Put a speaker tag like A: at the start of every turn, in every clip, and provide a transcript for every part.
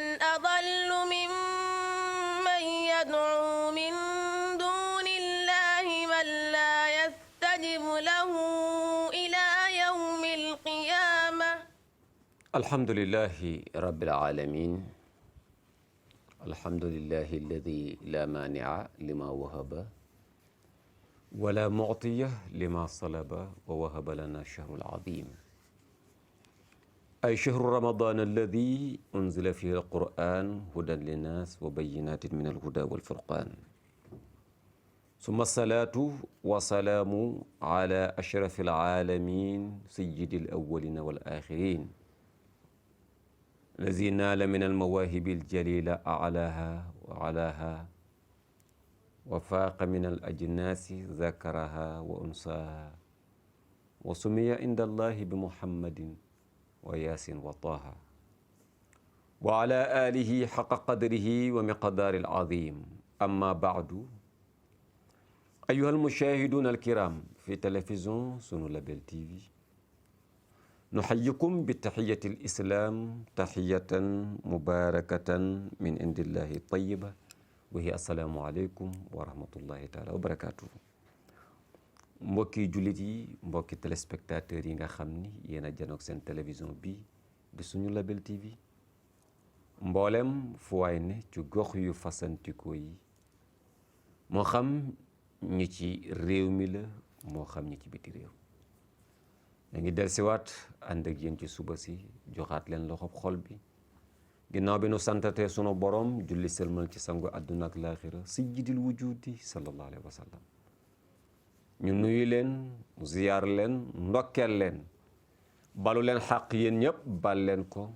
A: أضل ممن يدعو من دون الله من لا يستجب له إلى يوم القيامة.
B: الحمد لله رب العالمين. الحمد لله الذي لا مانع لما وهب ولا معطي لما صلب ووهب لنا الشهر العظيم أي شهر رمضان الذي أنزل فيه القرآن هدى للناس وبينات من الهدى والفرقان، ثم الصلاة والسلام على أشرف العالمين سيد الأولين والآخرين الذي نال من المواهب الجليلة أعلاها وعلاها وفاق من الأجناس ذكرها وأنساها وسمي عند الله بمحمد وياسين وطه وعلى آله حق قدره ومقدار العظيم. أما بعد، أيها المشاهدون الكرام في تلفزيون سنو لابل تي في، نحييكم بتحية الإسلام تحية مباركة من عند الله الطيبة وهي السلام عليكم ورحمة الله تعالى وبركاته. mbokki jullit yi, mbokki téléspectateurs yi nga xam ni yéen a janoog seen télévision bi di suñu Label TV, mboolem fu waay ne ci gox yu fasantikoo yi, moo xam ñi ci réew mi la moo xam ñi ci biti réew, da ngi delsiwaat ànd ak yéen ci suba si joxaat leen loxob xol bi ginnaaw bi nu santatee sunu borom julli sëlmal ci sangu àdduna ak laaxira sayyidil wujudi sallallahu alayhi wa sallam. ñu nuyu leen, ziyaar leen, ndokkeel leen, balu leen xaq yéen ñëpp bal leen ko,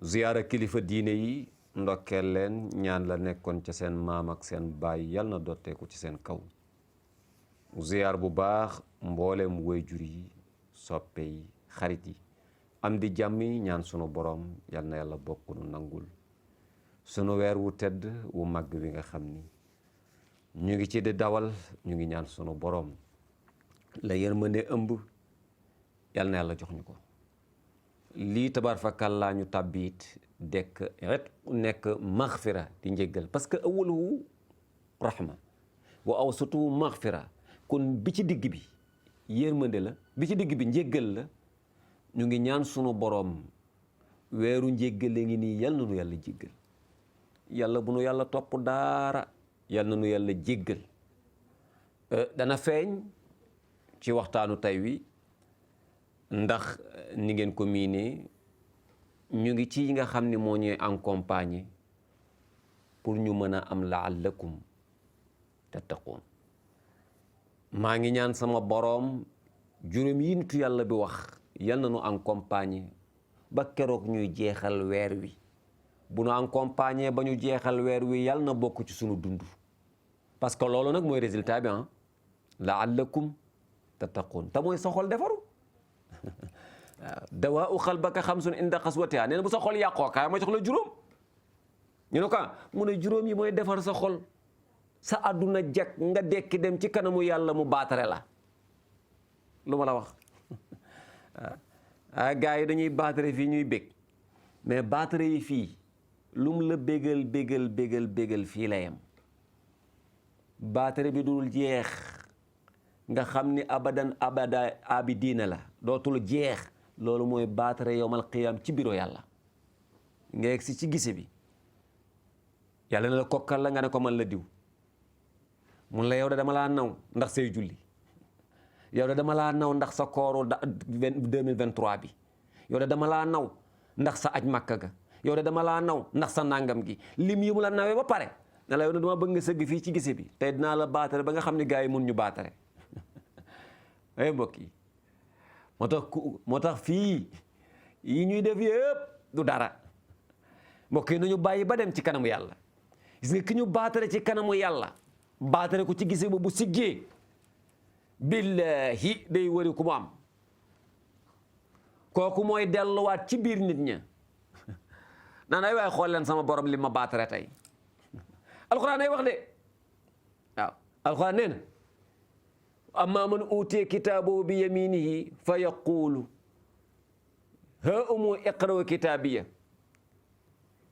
B: ziyaara kilifa diine yi, ndokkeel leen, ñaan la nekkoon ca seen maam ak seen baay yal na dotteeku ci seen kaw. ziyaar bu baax mbooleem waajur yi, soppe yi, xarit yi, am di jàmm yi, ñaan sunu borom yal na yàlla bokk nu nangul sunu weer wu tedd wu màgg wi nga xam ni ñu ngi ci di dawal. ñu ngi ñaan sunu borom la yërmande ëmb yal na yàlla jox ñu ko. lii tabaar fakal laa ñu tàbbiit dekk ret nekk maxfira di njéggal, parce que awaluhu rahma wa awsatuhu maxfira, kon bi ci digg bi yërmande la, bi ci digg bi njéggal la. ñu ngi ñaan sunu borom weeru njéggale ngi nii yal na nu yàlla jéggal, yàlla bu nu yàlla topp daara, yal na nu yàlla jéggal. dana feeñ ci waxtaanu tey wi ndax ni ngeen ko miinee ñu ngi ci yi nga xam ne moo ñuy accompagner pour ñu mën a am laallakum tattaqoon. maa ngi ñaan sama boroom juróom yi nitu yàlla bi wax yal na nu accompagner ba keroog ñuy jeexal weer wi. bu nu accompagner ba ñu jeexal weer wi yal na bokk ci sunu dund, parce que loolu nag mooy résultat bi laallakum tattaqoon, te mooy sa xol defaru. waaw dawaa u xalbaka xamsun inda xaswatiha, nee na bu sa xol yàqoo kaay ma jox la juróom. ñu ne ko mu ne juróom yi mooy defar sa xol, sa àdduna jekk nga dekki dem ci kanamu yàlla mu baatare la. lu ma la wax gars yi dañuy baatare fii ñuy bég, mais baatare yi fii lum la bégal bégal bégal bégal fii la yem. baatare bi dul jeex nga xam ni abadan abada abidina la, dootul jeex. loolu mooy baatare yowmal qiyaam ci biro yàlla. nga yegg si ci gise bi yàlla na la kokkal la nga ne ko man la diw, mun la yow de dama laa naw ndax say julli, yow de dama laa naw ndax sa kooru 2023 bi, yow de dama laa naw ndax sa aj màkka ga, yow de dama laa naw ndax sa nangam gi, lim yi mu la nawee ba pare ne la yow de dama bëgg nga sëgg fii ci gise bi tey dinaa la baatare ba nga xam ne gars yi mun ñu baatare. ay mbokk yi, moo tax fii yi ñuy def yëpp du dara. mbokk yi nañu bàyyi ba dem ci kanamu yàlla. gis nga ki ñu baatare ci kanamu yàlla, baatare ko ci gise ba bu siggee billahi day wari ku mu am. kooku mooy delluwaat ci biir nit ña naan ay waay xool leen sama borom li ma baatare tey. alxuraan ay wax de waaw, alxuraan nee na amma man utiya kitaabahu bi yaminihi fa yaqulu ha umu iqra'u kitaabiya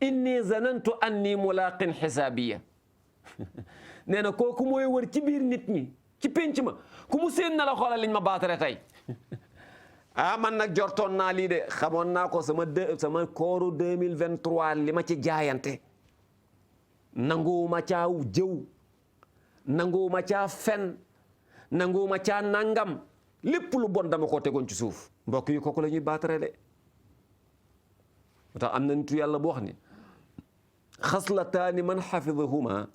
B: inni zanantu anni mulaqin xisaabiya nee na kooku mooy wër ci biir nit ñi ci pénc ma ku mu seen na la xoolal liñ ma baatare tey man nag jortoon naa lii de xamoon naa ko sama kooru 2023 li ma ci jaayante nanguwuma caa jëw nanguwuma caa fen nanguwuma caa nangam lépp lu bon dama ko tegoon ci suuf mbokk yi kooku la ñuy baatare de moo tax am na nitu yàlla boo xam ne xaslataani man xafidahuma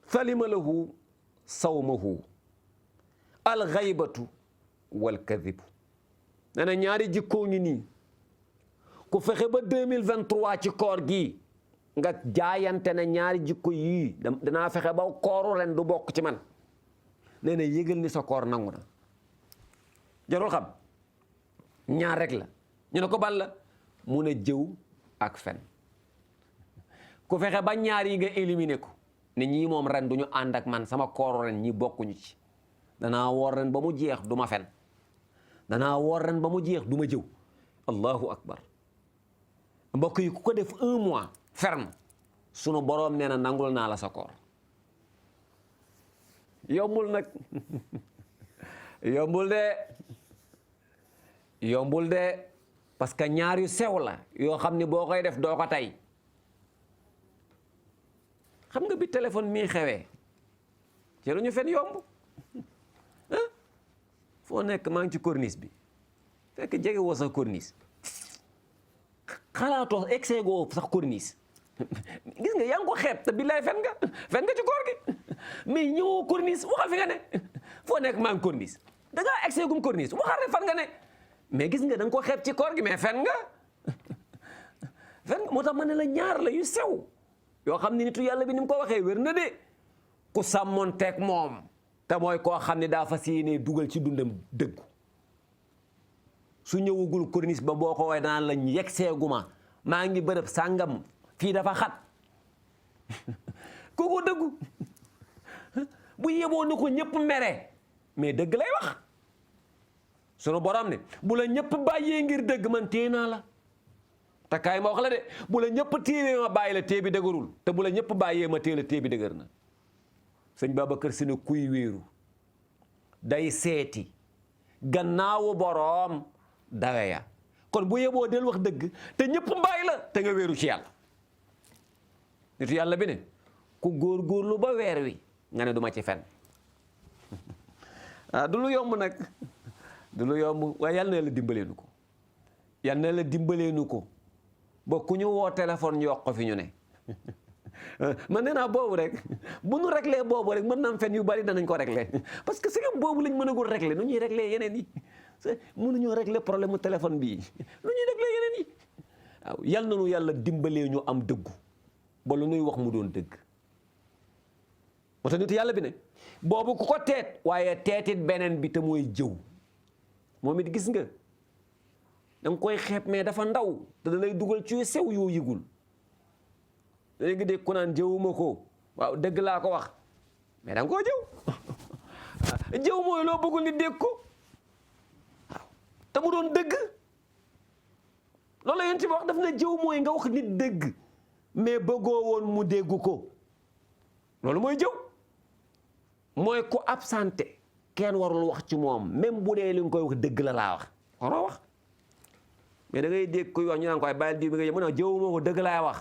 B: salima lahu sawmahu alxaybatu walkadibu nee na ñaari jikkoo ngi nii ku fexe ba 2023 ci koor gii nga jaayante na ñaari jikko yii danaa fexe ba kooru ren du bokk ci man nee na yëgal ni sa koor nangu na jarul xam ñaar rek la ñu ne ko bal la mu ne jëw ak fen ku fexe ba ñaar yi nga éliminer ko ne ñii moom ren du ñu ànd ak man sama kooru ren ñi bokkuñu ci danaa woor ren ba mu jeex du ma fen danaa woor ren ba mu jeex du ma jëw allahu akbar mbokk yi ku ko def 1 mois ferme sunu boroom nee na nangul naa la sa koor yombul nag yombul de parce que ñaar yu sew la yoo xam ni boo koy def doo ko tey xam nga bi téléphone mii xewee ci lu ñu fen yomb foo nekk maa ngi ci corniche bi fekk jege woo sax corniche xalaatoo excès goo sax corniche gis nga yaa ngi ko xeeb te billaay fen nga ci koor gi mais ñëwoo corniche waxal fi nga ne foo nekk maa ngi corniche da ngaa excès gum corniche waxal rek fan nga ne mais gis nga da nga ko xeeb ci koor gi mais fen nga moo tax ma ne la ñaar la yu sew yoo xam ne nitu yàlla bi ni mu ko waxee wér na de ku sàmmoon teeg moom te mooy koo xam ne daa fas yéenee dugal ci dundam dëggu su ñëwugul corniche ba boo ko woowee danaan la yegg seeguma maa ngi bërëb sàngam fii dafa xat kooku dëggu bu yeboo na ko ñëpp mere mais dëgg lay wax sunu borom ne bu la ñëpp bàyyee ngir dëgg man téye naa la te kaay ma wax la de bu la ñëpp téewee ma bàyyi la téye bi dëgërul te bu la ñëpp bàyyee ma téye la téye bi dëgër na sëñ Babacar Si ne kuy wéeru day seeti gannaawu boroom dawe ya kon bu yeboo del wax dëgg te ñëpp bàyyi la te nga wéeru ci yàlla nitu yàlla bi ne ku góorgóorlu ba weer wi nga ne duma ci fen du lu yomb nag du lu yomb waaye yàlla na la dimbaleenu ko yàlla na la dimbaleenu ko ba ku ñu woo téléphone ñu wax ko fi ñu ne man nee naa boobu rek bu nu réglé boobu rek mën naam fen yu bari danañ ko réglé parce que c'est que boobu lañ mënagul réglé nu ñuy réglé yeneen yi mënuñoo réglé problème mu téléphone bii nu ñuy réglé yeneen yi waaw yal na nu yàlla dimbalee ñu am dëggu ba lu nuy wax mu doon dëgg moo tax nit yàlla bi ne boobu ku ko teet waaye teetit beneen bi te mooy jëw moom it gis nga da nga koy xeeb mais dafa ndaw te da lay dugal ci sew yoo yëgul léegi dégg ku naan jëwuma ko waaw dëgg laa ko wax mais da nga koo jëw jëw mooy loo bëggul nit dégg ko waaw te mu doon dëgg loolu la yéen ci wax daf na jëw mooy nga wax nit dëgg mais bëggoo woon mu dégg ko loolu mooy jëw mooy ku absenté kenn warul wax ci moom même bu dee li nga koy wax dëgg la laa wax waroo wax mais da ngay dégg koy wax ñu naan koy bàyyil diw bi nga mu ne jëw moo ko dëgg laa wax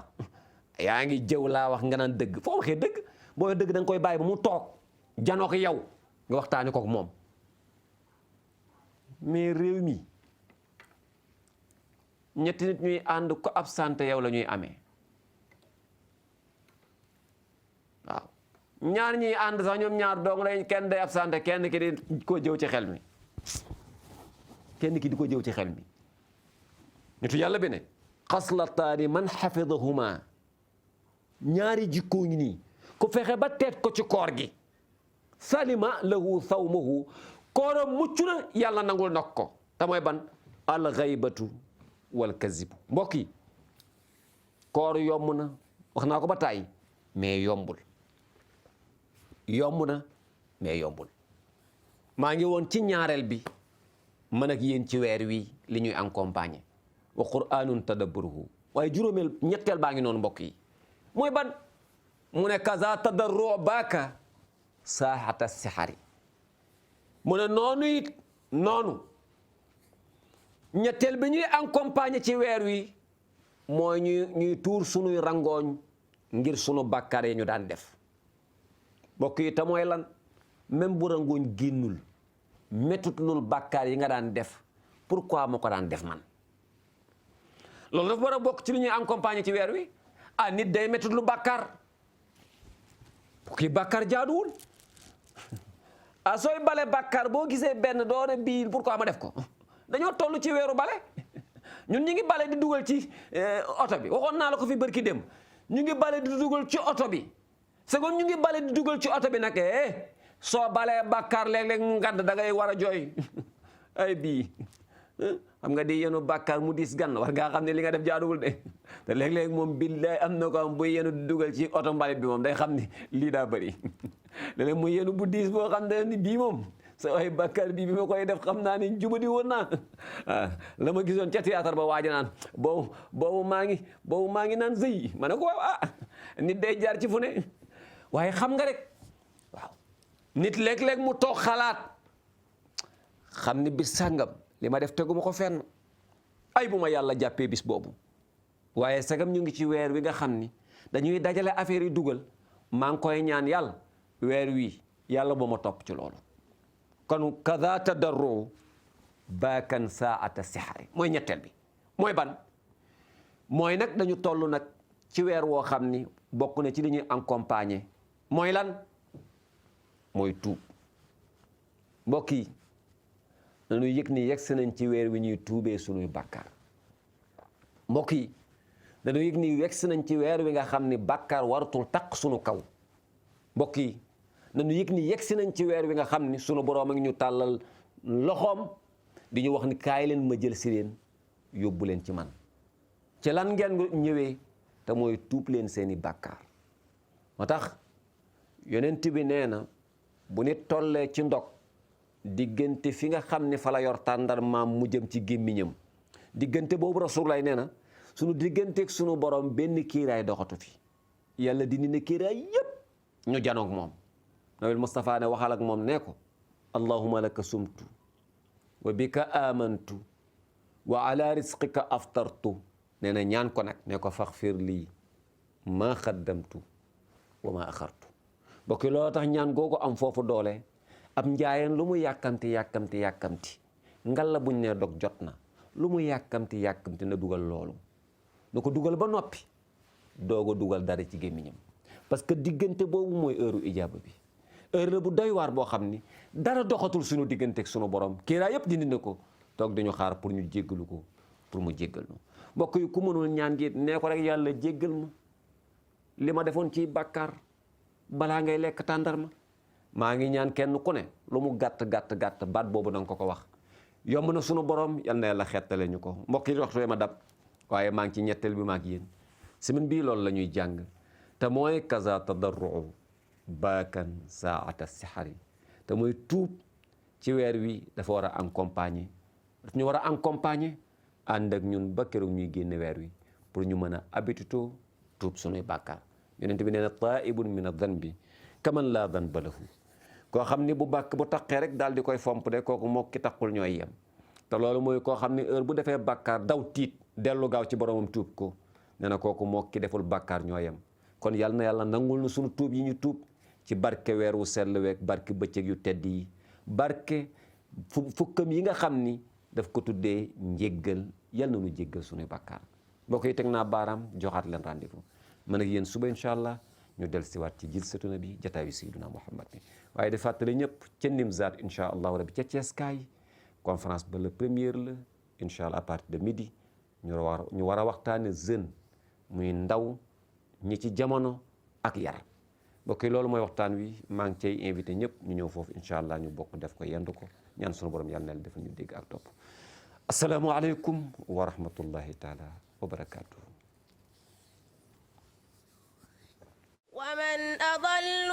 B: yaa ngi jëw laa wax nga naan dëgg foo waxee dëgg boo dëgg da nga koy bàyyi ba mu toog janoo ko yow nga waxtaani ko moom mais réew mi ñetti nit ñuy ànd ko absenté yow la ñuy amee waaw ñaar ñuy ànd sax ñoom ñaar dong lañ kenn day absenté kenn ki di ko jëw ci xel mi kenn ki di ko jëw ci xel mi nitu yàlla bi ne xaslataani man xafidahuma ñaari jikkoo ngi nii ku fexe ba teet ko ci koor gi salima lahu sawmahu kooram mucc na yàlla nangul nag ko te mooy ban alxaybatu wal kazibu mbokk yi koor yomb na wax naa ko ba tàyyi mais yombul yomb na mais yombul maa ngi woon ci ñaareel bi man ak yéen ci weer wi li ñuy accompagner wa qur'anun tadabburuhu waaye juróomeel ñetteel baa ngi noonu mbokk yi mooy ban mu ne kaza tadarru baaka saaxata sixari mu ne noonu it noonu ñetteel bi ñuy accompagner ci weer wi mooy ñuy tuur sunuy rangooñ ngir sunu bàkkaar yi ñu daan def mbokk yi te mooy lan même bu rangooñ génnul métut lul bàkkaar yi nga daan def pourquoi ma ko daan def man loolu dafa war a bokk ci li ñuy accompagner ci weer wi nit day métut lu bàkkaar kii bàkkaar jaaduwul sooy bale bàkkaar boo gisee benn doone bii pourquoi ma def ko dañoo toll ci weeru bale ñun ñu ngi bale di dugal ci oto bi waxoon naa la ko fi bërki dem ñu ngi bale di dugal ci oto bi seconde ñu ngi bale di dugal ci oto bi nag soo balee bàkkaar léeg-léeg mu ngand da ngay war a jooy ay bii xam nga di yenu bàkkaar mu diis gan war ngaa xam ne li nga def jaaduwul de te léeg-léeg moom billaay am na ko am bu yenu di dugal ci oto mbalit bi moom day xam ni lii daa bëri léeg-léeg mu yenu bu diis boo xam ne ni bii moom sa waay bàkkaar bii bi ma koy def xam naa ni jubadi woon naa la ma gisoon ca théâtre ba waaja naan boobu maa ngi naan sëy ma ne ko waaw nit day jaar ci fu ne waaye xam nga rek waaw nit léeg-léeg mu toog xalaat xam ni bis sàngam li ma def teguma ko fenn ay bu ma yàlla jàppee bis boobu waaye sagam ñu ngi ci weer wi nga xam ni dañuy dajale affaire yi dugal maa ngi koy ñaan yàlla weer wi yàlla boo ma topp ci loolu kon kaza tadarru baakan saata sixari mooy ñetteel bi mooy ban mooy nag dañu toll nag ci weer woo xam ni bokk na ci li ñuy accompagner mooy lan mooy tuub mbokk yi dañu yëg ni yegsi nañ ci weer wi ñuy tuubee sunuy bàkkaar mbokk yi dañu yëg ni yegsi nañ ci weer wi nga xam ni bàkkaar waratul taq sunu kaw mbokk yi dañu yëg ni yegsi nañ ci weer wi nga xam ni sunu boroom a ngi ñu tàllal loxoom di ñu wax ni kaay leen ma jël si leen yóbbu leen ci man ci lan ngeen ñëwee te mooy tuub leen seeni bàkkaar moo tax yonent bi nee na bu nit tollee ci ndog diggante fi nga xam ne fa la yor tàndar maam mu jëm ci gémmiñam diggante boobu Rasulullah nee na sunu digganteeg sunu borom benn kiiraay doxatu fi yàlla dindi na kiiraay yépp ñu janoog moom Nabil Mustafa ne waxal ak moom ne ko allahumma laka sumtu wa bika amantu wa ala risqika aftartu nee na ñaan ko nag ne ko faxfir lii maa xaddamtu wa maa axartu bokki loolu tax ñaan googu am foofu doole ab njaayeen lu mu yàkkamti ngalla buñ ne dog jot na lu mu yàkkamti na dugal loolu na ko dugal ba noppi doog a dugal dara ci gémmiñam parce que diggante boobu mooy heure ijaaba bi heure la bu doy waar boo xam ni dara doxatul suñu diggante ak suñu borom kiiraa yëpp dindi na ko toog dañu xaar pour ñu jéggalu ko pour mu jéggal nu mbokk yi ku mënul ñaan gi nee ko rek yàlla jéggal ma li ma defoon ci bàkkaar balaa ngay lekk tàndarma maa ngi ñaan kenn ku ne lu mu gàtt baat boobu na nga ko wax yomb na sunu borom yal na yàlla xettale ñu ko mbokk yi waxtu ma dab waaye maa ngi ci ñetteel bi maa ngi yéen semaine bii loolu la ñuy jàng te mooy kaza tadarru baakan saata sixari te mooy tuub ci weer wi dafa war a accompagner daf ñu war a accompagner ànd ak ñun ba keroog ñuy génne weer wi pour ñu mën a habituto tuub sunuy bàkkaar yonent bi nee na taibun min ad-danbi kaman laa danba lahu koo xam ni bu taqee rek daal di koy fomp de kooku moo ki taqul ñooy yem te loolu mooy koo xam ni heure bu defee bàkkaar daw tiit dellu gaaw ci boromam tuub ko nee na kooku moo ki deful bàkkaar ñoo yem kon yal na yàlla nangul nu sunu tuub yi ñu tuub ci barke weer wu sell week barke bëccëg yu tedd yi barke fukkam yi nga xam ni daf ko tuddee njéggal yal na nu jéggal sunuy bàkkaar mbokk yi teg naa baaraam joxaat leen rendez-vous man ak yéen suba incha allah ñu del siwaat ci jilsatu nabi jataayu sayyiduna Muhammad bi waaye di fàttali ñëpp ca Nimzaat incha allahu rabbi ca Ceeskaay conférence ba la première la incha allah à partir de midi ñu war a waxtaane jeune muy ndaw ñi ci jamono ak yar mbokk yi loolu mooy waxtaan wi maa ngi cay invité ñëpp ñu ñëw foofu incha allah ñu bokk def ko yendu ko ñaan sunu borom yàlla na dafa ñu dégg ak topp asalaamualeykum wa rahmatullahi taala wa barakatuh.
A: ومن أضل